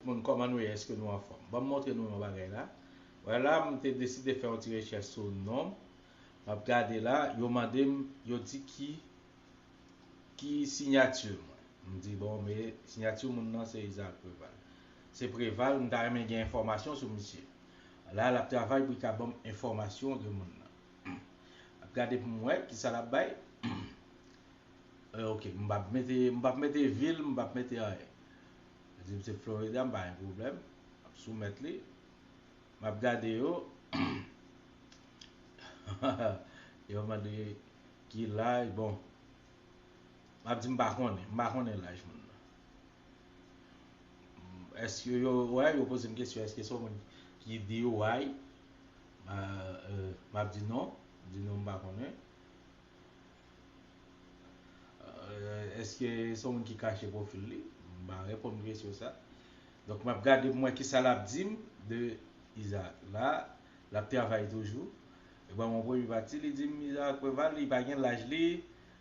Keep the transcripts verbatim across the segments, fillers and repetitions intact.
Moun, kòman nou ye? Èske nou anfòm? Ban m montre nou yon bagay la. Wè la, m te deside fè yon ti rechèch sou non. M ap gade la, yo mande m, yo di ki, ki siyati mwen. M di, bon, men siyati moun nan se Isaac Preval. Se Preval, m ta renmen gen enfòmasyon sou misye. La, l ap travay pou l ka ban m enfòmasyon de moun nan. M ap gade pou m wè kisa l ap bay. Eh, ok, m p ap mete, m p ap mete vil, m p ap mete anyen. Li di m se Florida, m pa gen pwoblèm. M ap soumèt li. M ap gade yo. Yo mande ki laj, bon. M ap di m pa konnen, m pa konnen laj moun nan. Èske yo, wè, yo poze m kesyon, èske se yon moun ki D O I? Euh, euh, m ap di non, m di non, m pa konnen. Euh, èske se yon moun ki kache pwofil li? M pa reponn kesyon sa. Donk, m ap gade pou m wè kisa l ap di m de Isaac. La, l ap travay toujou. Li ban m yon premye pati, li di m Isaac Preval, li pa gen laj li,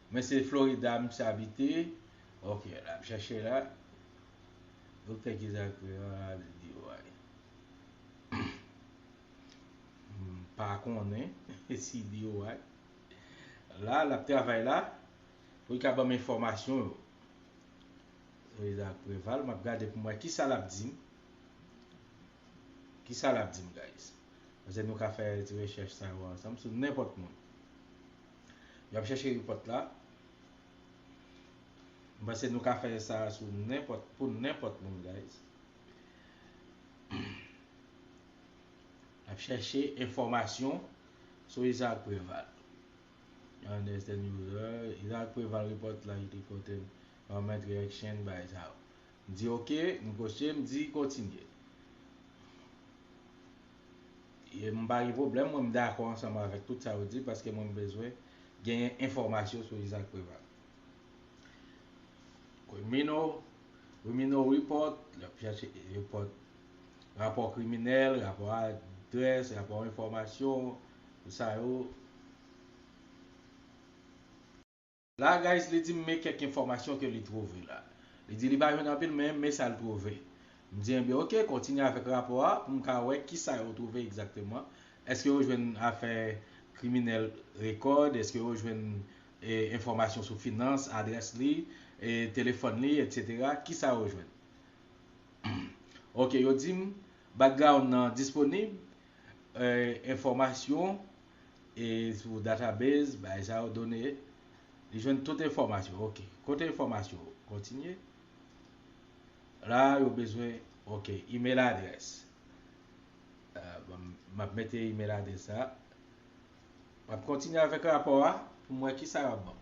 men se Florida misye abite. Ok, l ap chèche la. Doktè Isaac Preval, D O I. M pa konnen si D O I. La, l ap travay la pou l ka ban m enfòmasyon yo. Sou Isaac Preval, m ap gade pou m wè kisa l ap di m. Kisa l ap di m, guys? Paske nou ka fè ti rechèch sa yo ansanm sou nenpòt moun. Y ap chèche repòt la. M panse nou ka fè sa sou nenpòt, pou nenpòt moun, guys. N ap chèche enfòmasyon sou Isaac Preval. You understand user? Isaac Preval report like reported comment reaction by sa yo. M di ok, m koche, m di kontinye. E m pa gen pwoblèm, mwen m dakò ansanm avèk tout sa yo di, paske mwen m bezwen genyen enfòmasyon sou Isaac Preval. Criminal, criminal report, l ap chèche repòt, rapò kriminèl, rapò adrès, rapò enfòmasyon, tout sa yo. La, guys, li di m men kèk enfòmasyon ke li twouve la. Li di li pa jwenn anpil, men men sa l twouve. M di, enben, ok, kontinye avèk rapò a pou m ka wè kisa yo twouve egzakteman. Èske yo jwenn afè kriminèl rekòd? Èske yo jwenn, e, enfòmasyon sou finans, adrès li, e, telefòn li, etsetera? Kisa yo jwenn? Ok, yo di m background nan disponib, e, enfòmasyon, e, sou database, bay sa yo, done, li jwenn tout enfòmasyon. Ok, kote enfòmasyon? Kontinye. La, yo bezwen, ok, email adrès. E, bon, m ap mete email adrès la. M ap kontinye avèk rapò a pou m wè kisa y ap ban m.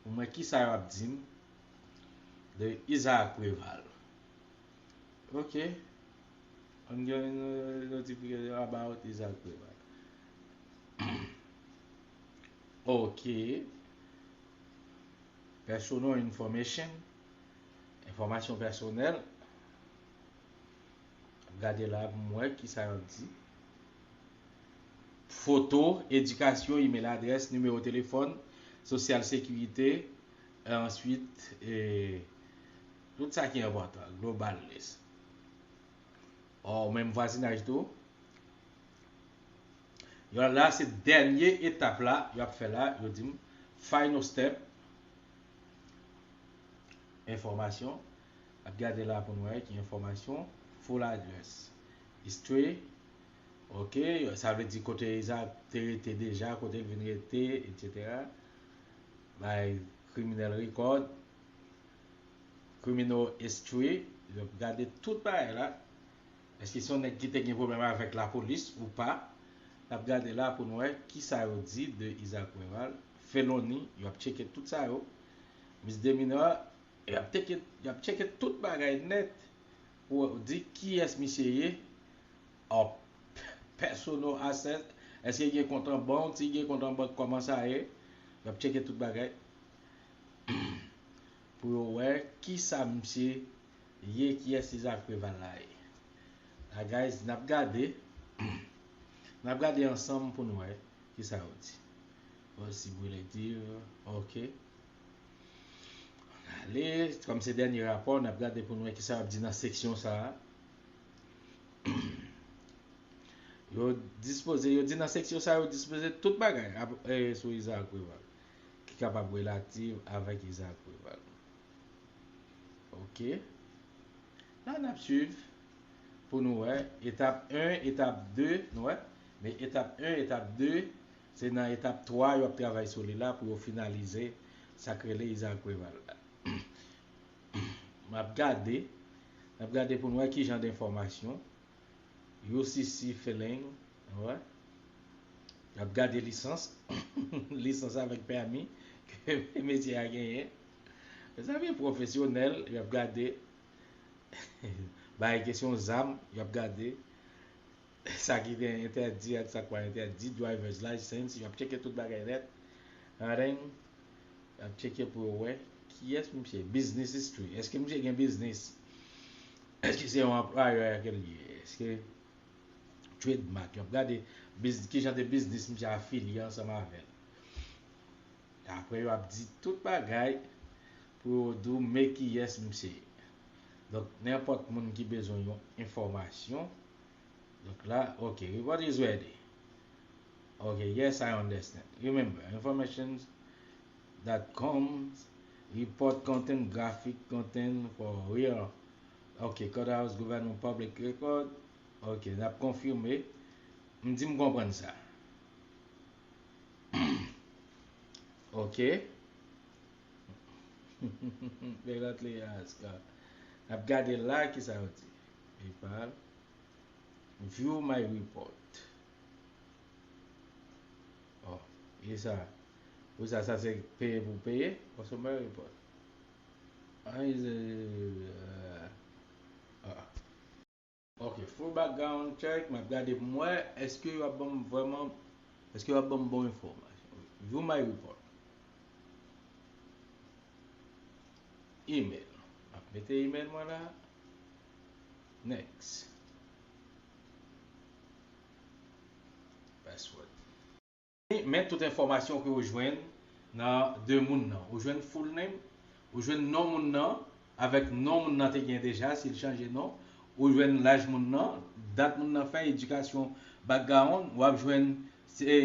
Pou m wè kisa y ap di m de Isaac Preval. Ok. Ann gen yon notification about Isaac Preval. Ok. Personal information. Enfòmasyon pèsonèl. Gade la pou m wè kisa y ap di. Foto, edikasyon, email adrès, nimewo telefòn, sosyal sekirite, e answit, e, tout sa ki enpòtan, global list. Ò, menm vwazinaj tou. Yo la, se dènye etap la, yo ap fè la, yo di m, final step, enfòmasyon, ap gade la pou n wè ki enfòmasyon, full address, history, ok, sa vle di kote Isaac te rete deja, kote l vin rete, etsetera. Bay criminal record, criminal history, yo ap gade tout bagay la. Èske se yon nèg ki te gen pwoblèm avèk lapolis ou pa? N ap gade la pou n wè kisa yo di de Isaac Preval. Feloni, yo ap tcheke tout sa yo. Misdemeanor, y ap teke, y ap tcheke tout bagay nèt pou di kiyès misye ye. Ò, personal asset, èske gen kont an bank? Si gen kont an bank, kòman sa ye? Y ap tcheke tout bagay pou yo wè kisa misye ye, kiyès Isaac Preval la ye. La, guys, n ap gade, n ap gade ansanm pou n wè kisa yo di. Possible, ok. Ale, kòm se dènye rapò, n ap gade pou n wè kisa y ap di nan seksyon sa a. Yo dispoze, yo di nan seksyon sa a, yo dispoze tout bagay ap- e, sou Isaac Preval ki kapab relatif avèk Isaac Preval. Ok. La, n ap swiv pou nou wè etap en, etap de, nou wè. Men etap en, etap de, se nan etap twa yo ap travay sou li la pou yo finalize sa k rele Isaac Preval la. M ap gade, m ap gade pou n wè ki jan de enfòmasyon U C C filing, wè. Y ap gade lisans, lisans avèk pèmi ke mesye a genyen. Mezanmi, pwofesyonèl, y ap gade. Bay kesyon zam, y ap gade. Sa ki te entèdi ak sa k pa entèdi, driver's license, y ap tcheke tout bagay nèt. Anreng, y ap tcheke pou yo wè kiyès misye, business history. Èske misye gen biznis? Èske se yon anplwayè ke l ye? Èske trademark? Y ap gade biz- ki jan de biznis misye afilye ansanm avè l. Apre, yo ap di tout bagay pou yo di w men kiyès misye ye. Donk, nenpòt moun ki bezwen yon enfòmasyon, donk la, ok, report is ready. Ok, yes, I understand. Remember, informations dot com, report content, graphic content for real. Ok, Courthouse, Government Public Record. Ok, n ap konfime. M di m konprann sa. Ok. Bèl antre a, Aska. N ap gade la, kisa yo di. PayPal. View my report. Oh, e sa. Pou sa, sa se peye pou peye. Customer report. Ah, is a, ah. Ok, full background check, m ap gade pou m wè èske yo ap ban m vrèman, èske yo ap ban m bon enfòmasyon. View my report. Email. M ap mete email mwen la. Next. Password. Men tout enfòmasyon ke w jwenn nan de moun nan. Ou jwenn full name, ou jwenn non moun nan, avèk non moun nan te gen deja, si l chanje non, ou jwenn laj moun nan, dat moun nan fè, edikasyon, background, w ap jwenn se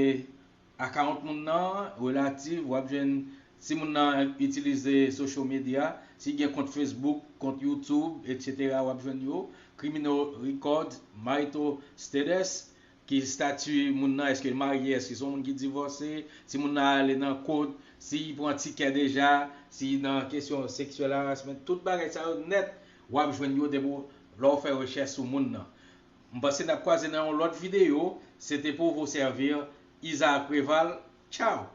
account moun nan, relative, w ap jwenn si moun nan itilize social media, si gen kont Facebook, kont YouTube, et cetera, w ap jwenn yo, criminal record, marital status, ki estati moun nan, èske l marye, èske se yon moun ki divòse, si moun nan ale nan kot, si l pran tikè deja, si nan kesyon seksyèl, harassment, tout bagay sa yo nèt, w ap jwenn yo depi w- lè w fè rechèch sou moun nan. M panse n ap kwaze nan yon lòt videyo, se te pou vous servir, Isaac Preval, tchao!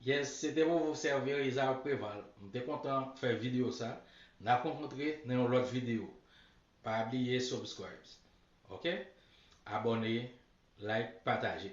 Yes, se te pou vous servir, Isaac Preval. M te kontan fè videyo sa. N ap rankontre nan yon lòt videyo. Pa bliye subscribe. Ok? Abòne, like, pataje.